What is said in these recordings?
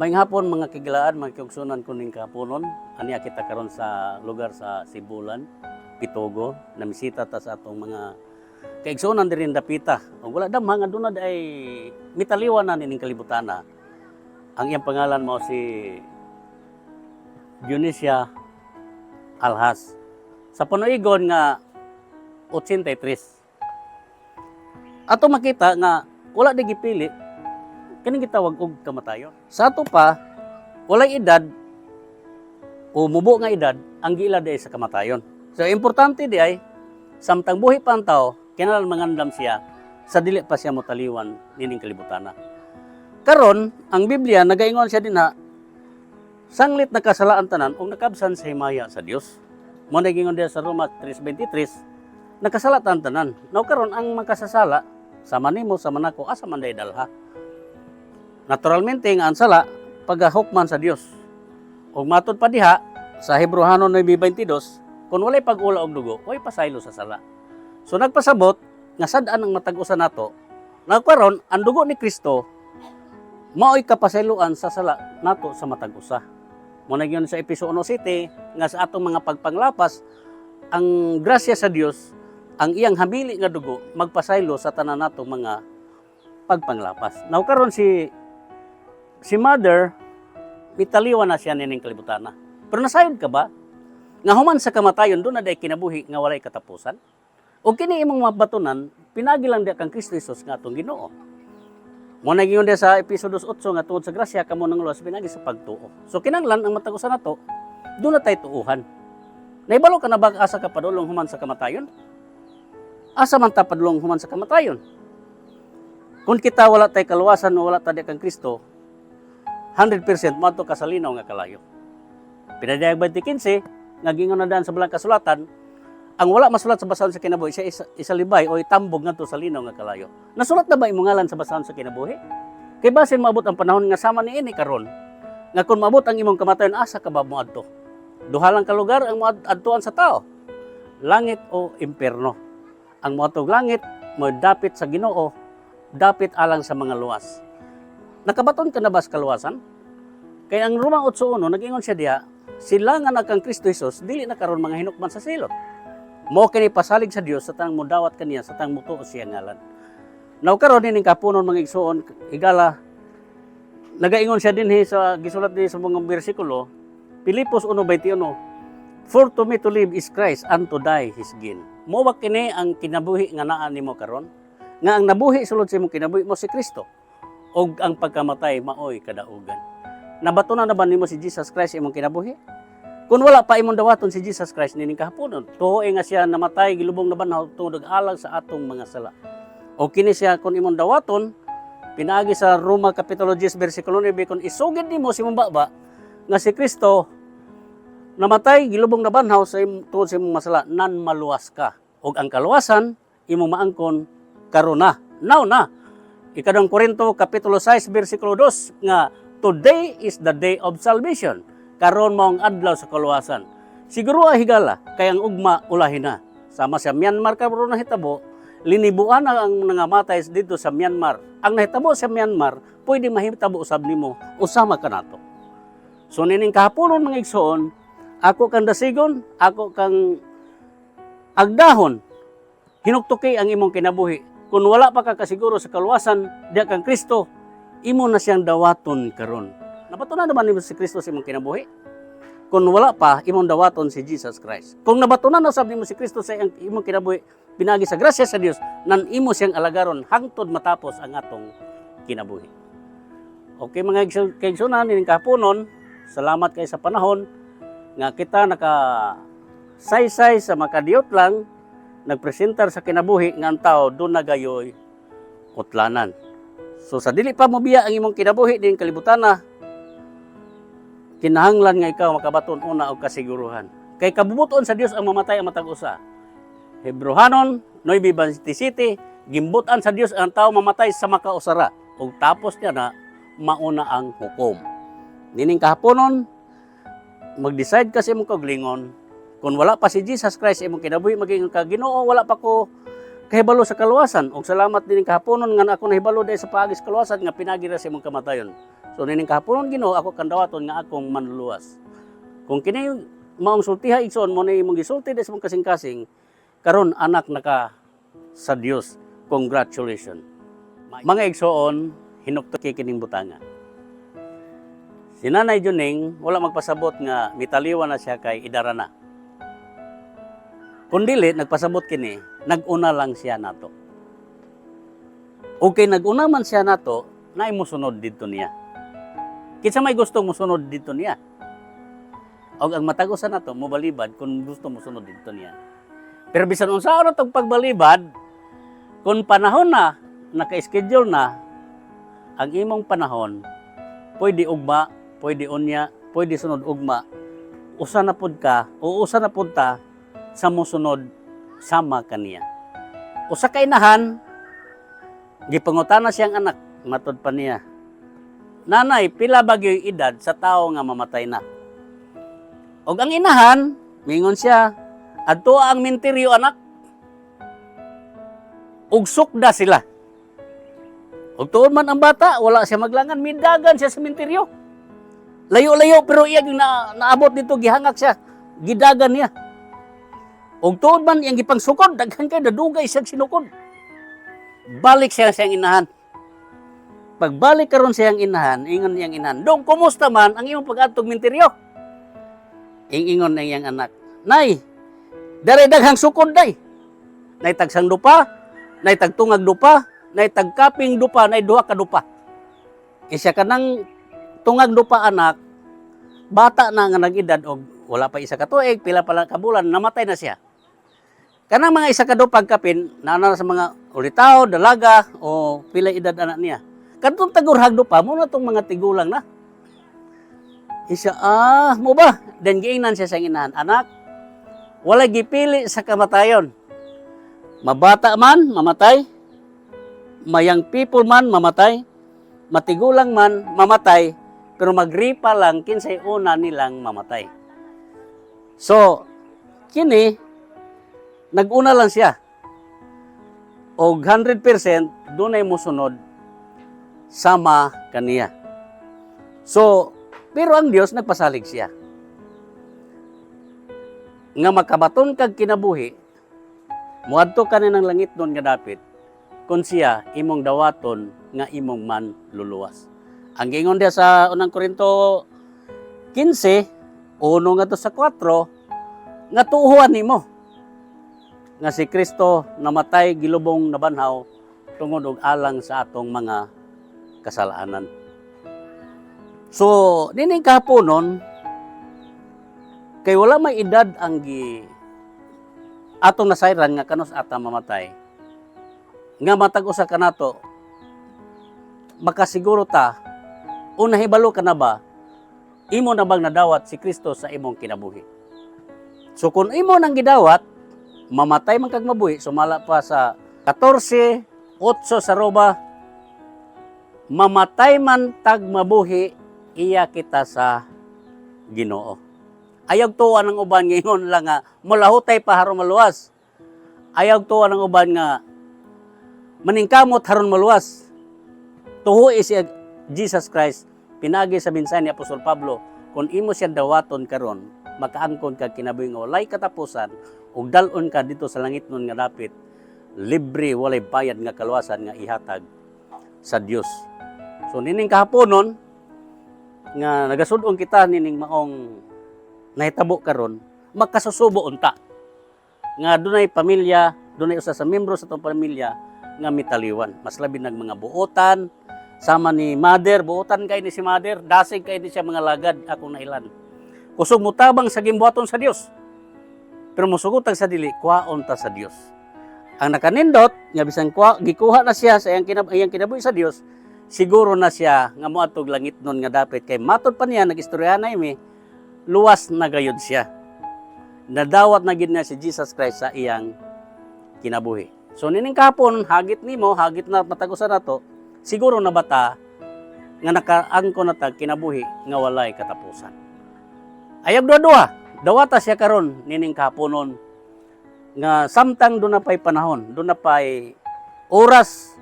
Maayong hapon, mga kahigalaan, mga kaigsuonan ko ning kahaponon. Ania kita karon sa lugar sa Sibulan, Pitogo. Namisita ta sa atong mga kaigsuonan diri dapita. Ug wala damha nga duna ay mitaliwan na nining kalibutana. Ang iyang pangalan mao si Dionisia Alhas. Sa panuigon nga 83. Ato makita nga wala di gipili kining gitawag og kamatayon. Sa ato pa, walay edad o mubo nga edad ang giila di sa kamatayon. So importante di ay samtang buhi pa ang tao, kinahanglan mangandam siya sa dili pa siya motaliwan nining kalibutana. Karon, ang Biblia nagaingon siya dinha, sanglit nakasala ang tanan ug nakabsan sa himaya sa Dios. Mao na gingon diha sa Roma 3:23, nakasala ta ang tanan. Now karon, ang makasasala sama nimo, sama nako, asa man day dalha? Naturalmente nga ang sala pagahukman sa Dios. Ug matud pa diha sa Hebreohanon 9:22, kung walay pag-ula og dugo, walay pasaylo sa sala. So nagpasabot nga sad-an ang matag usa nato. Nagkaron, ang dugo ni Kristo mao'y kapasayloan sa sala nato sa matag usa. Mao na gyud sa Efeso 1:7 nga sa atong mga pagpanglapas, ang grasya sa Dios, ang iyang hamili nga dugo, magpasaylo sa tanan nato mga pagpanglapas. Now karon, si Mother mitaliwan na siya nining kalibutana. Pero nasayod ka ba nga human sa kamatayon duna day kinabuhi nga walay katapusan? O kini imong mabatunan pinagi lang diha kang Kristo Jesus nga atong Ginoo. Mao na giingon diha sa Efeso 2:8 nga tungod sa grasya kamo nangluwas pinagi sa pagtuo. So kinahanglan ang matag usa nato duna tay tuuhan. Naibalo ka na ba asa ka padulong human sa kamatayon? Asa man ta padulong human sa kamatayon? Kung kita wala tay kaluwasan o wala ta di kang Kristo, 100% moadto ka sa linaw nga kalayo. Pinadayag 20:15 nga gingon na daan sa Balang Kasulatan, ang wala masulat sa basahon sa kinabuhi siya isalibay o itambog ngadto sa linaw nga kalayo. Nasulat na ba imong ngalan sa basahon sa kinabuhi? Kay basin maabot ang panahon nga sama ni ini karon, nga kung maabot ang imong kamatayon, asa ka ba moadto? Duha lang ka lugar ang moadtuan sa tao: langit o impierno. Ang moadtog langit mo dapit sa Ginoo, dapit alang sa mga luwas. Nakabaton ka na ba sa kaluwasan? Kay ang Roma 8:1 nag-ingon siya diha, sila nga naa kang Kristo Jesus dili na karon mga hinukman sa silot. Mao kini pasalig sa Dios sa tanang mudawat kaniya, sa tanang mutuo sa iyang ngalan. Now karon, ining kahaponon, mga igsuon, higala, nagaingon siya dinhi sa gisulat dinhi sa mga bersikulo, Filipos 1:21, "For to me to live is Christ and to die is gain." Mao ba kini ang kinabuhi nga naa nimo karon? Nga ang nabuhi sulod sa imong kinabuhi mao si Kristo ug ang pagkamatay maoy kadaugan. Nabatunan na ba nimo si Jesus Christ sa imong kinabuhi? Kung wala pa, imong dawaton si Jesus Christ nining kahaponon. Tuoe nga siya namatay, gilubong, nabanhaw tungod alang sa atong mga sala. O kini siya kung imong dawaton, pinaagi sa Roma Kapitulo 10 versikulo 9, kung isugid nimo sa imong baba nga si Kristo namatay, gilubong, nabanhaw tungod sa imong masala, nan maluwas ka. Ug ang kaluwasan imong maangkon karon na. Now na. Ikaduhang Korinto Kapitulo 6 versikulo 2 nga today is the day of salvation. Karon mao ang adlaw sa kaluwasan. Siguro ay, higala, kay ang ugma ulahin na. Sama sa Myanmar karon nahitabo, linibuan na ang nangamatay dito sa Myanmar. Ang nahitabo sa Myanmar, pwede mahitabo usab nimo, usama ka nato. So nining kahaponon, mga igsoon, ako kang dasigon, ako kang agdahon, hinuktuki ang imong kinabuhi. Kung wala pa ka kasiguro sa kaluwasan diha kang Kristo, imo na siyang dawaton karon. Nabatunan naman nimo si Kristo sa imong kinabuhi? Kung wala pa, imong dawaton si Jesus Christ. Kung nabatunan na usab nimo si Kristo sa imong kinabuhi, pinagi sa grasya sa Dios, nan imo siyang alagaron hangtod matapos ang atong kinabuhi. Okay, mga kaigsunan, ining kahaponon, salamat kay sa panahon nga kita naka saysay sa makadiyot lang nagpresentar sa kinabuhi nga ang tao duna gayoy utlanan. So sa dili pa mobiya ang imong kinabuhi din kalibutana, kinahanglan nga ikaw makabaton una og kasiguruhan. Kay kabubuton sa Dios ang mamatay ang matag usa. Hebreohanon 9:27, gimbutan sa Dios ang tao mamatay sa makausara ug tapos niya na mauna ang hukom. Nining kahaponon, mag-decide ka sa imong kaugalingon. Kung wala pa si Jesus Christ sa imong kinabuhi, maging ka, "Ginoo, wala pa ko kahibalo sa kaluwasan." Ug salamat din kahaponon nga ako nahibalo dahil sa paagi sa kaluwasan nga pinagi ra sa imong kamatayon. So nining kahaponon, Ginoo, ako kang dawaton nga akong manluluwas. Kung kini maong sultiha, igsoon, mo na imong gisulti sa imong kasing-kasing, karon anak na ka sa Dios. Congratulations. Mga igsoon, hinukto kining butanga. Si Nanay Juning, wala magpasabot nga mitaliwan na siya kay idara na. Kung dili, nagpasabot kini, nag-una lang siya nato. Okay, nag-una man siya nato, naay musunod didto niya. Kinsa may gusto musunod didto niya? Og ang matag usa nato mobalibad kung gusto mosunod didto niya. Pero bisan unsa na tong pagbalibad, kung panahon na, naka-schedule na, ang imong panahon, pwede ugma, pwede unya, pwede sunod ugma, usa na pud ka o usa na pud ta sa mosunod sama kaniya. Usa ka inahan, gipangutana siyang anak, matod pa niya, "Nanay, pila ba gyud edad sa tao nga mamatay na?" Og ang inahan, mingon siya, "Adto ang minteryo, anak." Ug sukda sila. Ug tuon man ang bata, wala siya maglangan, midagan siya sa minteryo. Layo-layo pero iya yung naabot dito, gihangak siya, gidagan niya. Ug tuod man iyang gipangsukod, daghan kay dadugay siya sinukod. Balik siya sa iyang inahan. Pagbalik karon sa iyang inahan, ingon niyang inahan, "Dong, kumusta man ang imong pag-adtog minteryo?" Ingon ang iyang anak, "Nay, dere daghang sukod, day. Nay tagsang dupa, nay tagtungag dupa, nay tagkaping dupa, nay duha ka dupa." Isa ka nang tungag dupa, anak, bata na nga nag-edad og wala pa isa ka tuig, pila pa lang ka bulan, namatay na siya. Kanang mga isa ka dupag kapin, naana sa mga ulitaw, dalaga, o pila edad anak niya. Kadtong tagurhag dupa, mo na tong mga tigulang na. Isa, ah, mo ba? Then giingnan siya sa inahan, "Anak, wala gipili sa kamatayon. Mabata man, mamatay. Mayang people man, mamatay. Matigulang man, mamatay. Pero magripa lang kinsay una nilang mamatay." So, kini, nag-una lang siya. Og 100% dunay mosunod sama kaniya. So, pero ang Dios nagpasalig siya nga makabaton kag kinabuhi, muadto ka ng langit doon nga dapit, kung siya imong dawaton nga imong man luluwas. Ang giingon diya sa unang Korinto 15, 1 nga sa 4, nga tuuhan nimo nga si Kristo namatay, gilubong, nabanhaw tungod og alang sa atong mga kasalanan. So, nining kahaponon, kay wala may edad ang gi atong nasayran nga kanus ata mamatay. Nga matag usa kanato makasiguro ta o nahibalo ka na ba, imo na bang nadawat si Kristo sa imong kinabuhi? So kung imo nang gidawat, mamatay man kag mabuhi, sumala pa sa 14:8 sa Roma, mamatay man tag mabuhi, iya kita sa Ginoo. Ayaw tuwa ng uban ngingon lang nga mulahutay pa haron maluwas. Ayaw tuwa ng uban nga maningkamot haron maluwas. Tuhoy si Jesus Christ pinagi sa mensahe ni Apostol Pablo, kung imo siya dawaton karon, makaangkon ka kinabuhi nga walay katapusan ug dal-on ka dito sa langit nun nga dapit, libre, walay bayad nga kaluwasan nga ihatag sa Dios. So nining kahaponon nga nagasud-on kita nining maong nahitabo karon, makasusubo unta nga dunay pamilya, dunay usa sa membro sa atong pamilya nga mitaliwan. Mas labi nag mga buotan sama ni mother, buotan kay ni si mother, dasig kay ni siya mga lagad akong nailan. Kusog mutabang sa gimbuhaton sa Dios. Pero mosugotag sa dili, kuhaon ta sa Dios. Ang nakanindot nga bisan kuha, gikuha na siya sa iyang kinabuhi sa Dios, siguro na siya nga moadtog langit nun nga dapit kay matod pa niya nagistoryahan na imi, luwas na gayud siya. Nadawat na gid niya si Jesus Christ sa iyang kinabuhi. So nining kahapon, hagit nimo, hagit na matag usa nato, siguro na bata nga nakaangkon na tag kinabuhi nga walay katapusan. Ayag duha-duha, dawata siya karon nining kahaponon nga samtang doon na pa'y panahon, doon na pa'y oras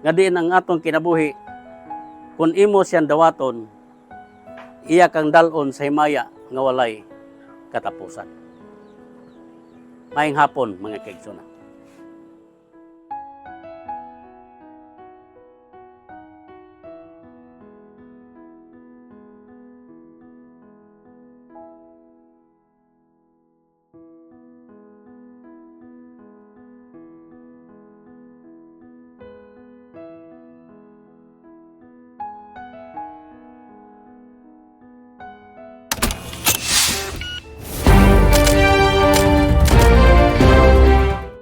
nga diin ang atong kinabuhi. Kung imo siyang dawaton, iya kang dalon sa himaya nga walay katapusan. Maayong hapon, mga kaigsuonan.